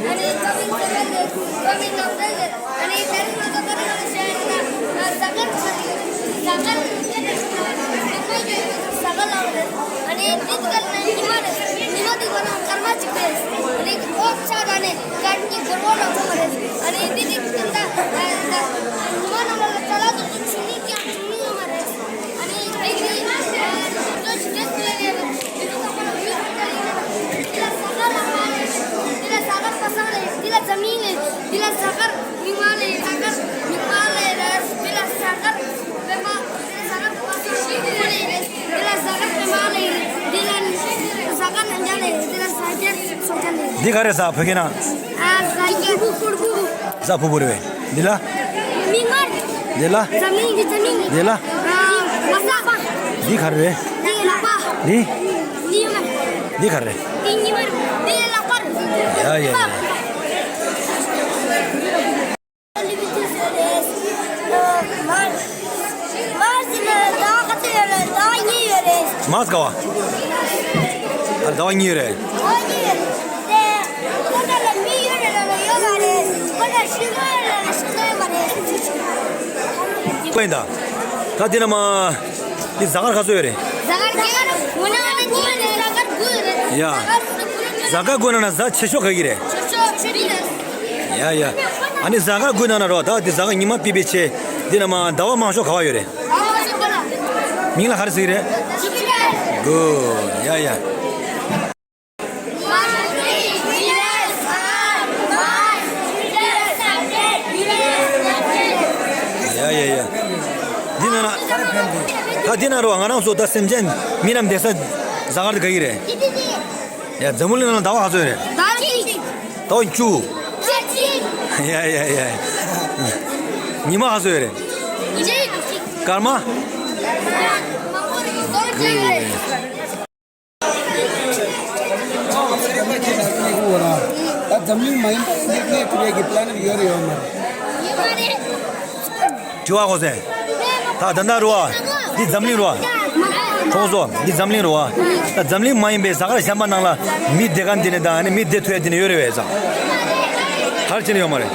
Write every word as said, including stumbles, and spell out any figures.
ཨ་ནི་ཀ་མིང་ཟ་ཁར་རེད། ཀ་མིང་ནམ་ཟླ་རེད། ཨ་ནི་ད་རིང་ང་ཚོ་ག་རེ་ག་རེ་བཤད་ཡོད་ན། ཟ་ཁར་ཟ་ཁར་ཟ་ཁར་ལ་རེད། ཨ་ནི་འདི་ག་ལ་ཉི་མ་རེད། ཉི་མ་འདི་ག་ལ་སྐར་མ་གཅིག་རེད། ཨ་ནི་ཨོག་ཆགས་ད་ནི་སྐར་གཉིས་འགོར་བ་ལ་ཐོན་པ་རེད། ཨ་ནི་འདི་འདི་ད་ད་ཉི་མ་རྣམས་ལ་ཅ་ལག་ཏུ་ཆུ་མིག་ཀྱང་ཆུ་མིག་ཡོད་མ་རེད། ཨ་ནི་འདི་འདི་ཨ་ནི་ཟ་ཁར་ལ་མ་རེད། འདི་ལ་ཟ་ཁར་པ་སངས་རེད། འདི་ལ་འཛམ་གླིང་རེད། འདི་ལ་ཟ་ཁར་མིག་དམར་ལ་ཡོད། ཟ་ཁར་མིག་དམར་ལ་ཡོད་རེད། འདི་ལ་ཟ་ཁར་པད་མ། འདི་ལ་ཟ་ཁར་པད་མ་སངས་རྒྱས་ཁུ་ལ་ཡོད་རེད། འདི་ལ་ཟ་ཁར་པད་མ་ལ་ཡོད་རེད། འདི་ལ་ཟ་ཁར་རྣམ་རྒྱལ་ལ་ཡོད་རེད། འདི་ལ་ཟ་རྒྱལ་སོགས་ཀྱང་ལ་ཡོད་རེད། འདི་ག་རེ་ཟ་བོད་སྐད་ན། ཨ་ཟ་རྒྱལ་ཕུར་ཕུར་ཕུར། ཟ་ཕུར་ཕུར་རེད། འདི་ལ། མིག་དམར། འདི་ལ། འཛམ་གླིང་གི་འཛམ་གླིང་། འདི་ལ། ཨ་མ་ཟ་པ། འདི་ག་རེ་རེད། འདི་ལག་པ། འདི། འདི་ཡོད་མ། འདི་ག་རེ་རེད། འདི་ཉི་མ་རེད། འདི་ལག་པ་རེད། ཡ་ཡ་ཡ། མར་ཟེར་ན་ཟླ་བ་ག་ཚོད་ཡོད་རེད། ཟླ་བ་གཉིས་ཡོད་རེད། མར་ཟེར་ག་བ། ཨ་ཟླ་བ་གཉིས་ཡོད་རེད། ཟླ་བ་གཉིས་ཡོད་རེད། དེ་ཁོ་ན་ལ་མི་ཡོད་རེད་ལ་ཡོད་མ་རེད། ཁོ་ན་ཤིང་ཏོག་ཡོད་རེད་ལ་ཤིང་ཏོག་ཡོད་མ་རེད། ཀོ་ཡིན་ད། ད་དེ་ན་མ། འདི་གཟའ་སྐར་ག་ཚོད་ཡོད་རེད། གཟའ་སྐར་གཟའ་སྐར་དགུ་ན་ནི་གཉིས་མ་རེད། གཟའ་སྐར་དགུ་ཡོད་རེད། ཡ། གཟའ་སྐར་དགུ་ན་ན་གཟའ་ཆེ་ཤོས་ག་གི་རེད། ཆེ་ཤོས་ཆེ་ཤོས་རེད། ཡ་ཡ། ཨ་ནི་གཟའ་སྐར་དགུ་ན་ན་རོ། ད་འདི་གཟའ་སྐར་ཉི་མ་པི་པི་ཆེ། འདི་ན་མ་ཟླ་བ་མང་ཤོས་ག་བ་ཡོད་རེད། ཨ་མ་ཤོས་ག་ལ། མིང་ལ་ག་རེ་ཟེར་གི་རེད། ཇུ་པི་ཊར། གུཌ། ཡ་ཡ། ཡ་ཡ་ཡ། འདི་ན་ན། ད་འདི་ན་རོ། ང་རང་ཚོ་ད་སེམས་ཅན་མི་རྣམས་བསྡད་ས་གཟའ་སྐར་དེ་ག་གི་རེད། ཡ་འཛམ་བུ་གླིང་ནང་ཟླ་བ་ག་ཚོད་རེད། ཟླ་བ་གཅིག་ཟླ་བ་བཅུ། ཡ་ཡ་ཡ། ཉི་མ་ག་ཚོད་རེད། ཉི་མ་གཅིག་སྐར་མ། མང་པོ་རེད། ཟླ་བ་གཅིག་རེད། ད་འཛམ་གླིང་མ་ཡིན་པ་གནས་གནས་ཐུབ་ཡས་ཀྱི་པི་ལེ་ནེཊ་ཡོད་རེད་ཡོད་མ་རེད། དྲི་བ་གོ་སེ། ད་ད་ལྟ་རུ་བ། འདི་འཛམ་གླིང་རུ་བ། གྲོང་ཚོ་འདི་འཛམ་གླིང་རུ་བ། ད་འཛམ་གླིང་མ་ཡིན་པའི་གཟའ་སྐར་གཞན་པ་ནང་ལ་མི་བསྡད་མཁན་འདི་ནས་ད་ནི་མི་བསྡད་ཐུབ་ཡས་འདི་ནས་ཡོད་རེད་བས་ཙང་། ག་རེ་བྱས་ནས་ཡོད་མ་རེད།